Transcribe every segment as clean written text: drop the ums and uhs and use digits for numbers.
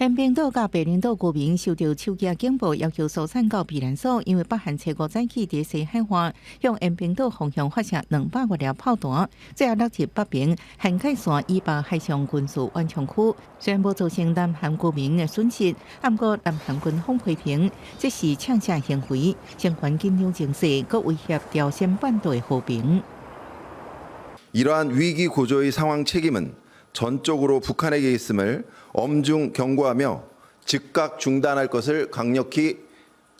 延坪島佮白翎島居民收到手機警報，要求疏散到避難所，因為北韓初五早起佇西海岸向延坪島方向發射200多粒炮彈，最後落入北邊限界線以北海上軍事緩衝區。雖然無造成南韓居民的損失，毋過南韓軍方批評這是嗆聲行為，相關緊張情勢閣威脅朝鮮半島的和平。 이러한 위기 고조의 상황 책임은 전적으로 북한에게 있음을 엄중 경고하며 즉각 중단할 것을 강력히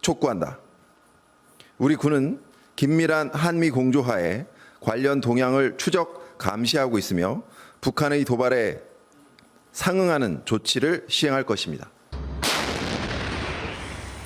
촉구한다. 우리 군은 긴밀한 한미 공조하에 관련 동향을 추적 감시하고 있으며 북한의 도발에 상응하는 조치를 시행할 것입니다.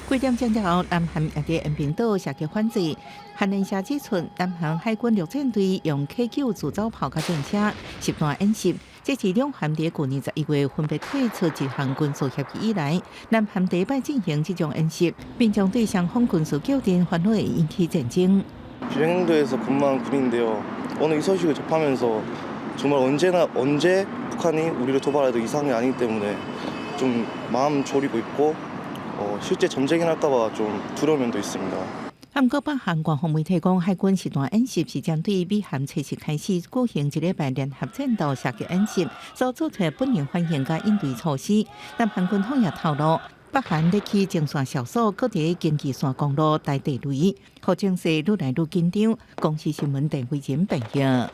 幾點鐘了後，南韓也佇延坪島射擊反制。韓聯社指出，南韓海軍陸戰隊用 K9自走炮佮戰車實彈演習，這是兩韓佇舊年11月分別退出這項軍事協議以來，南韓第一擺進行這種演習，民眾對雙方軍事較量煩惱會引起戰爭。 비행대에서 근무한 군인인데요. 오늘 이 소식을 접하면서 정말 언제나 언제 북한이 우리를 도발해도 이상이 아니기 때문에 좀 마음 졸이고 있고 실제 전쟁이 날까봐 좀 두려운 면도 있습니다. 毋過北韓官方媒體講，海軍實彈演習是針對美韓初四開始舉行一禮拜聯合戰鬥射擊演習所做出的本能反應佮應對措施。南韓軍方也透露，北韓咧起前線哨所，閣佇經濟線公路埋地雷，予情勢愈來愈緊張。公視新聞鄧慧仁報導。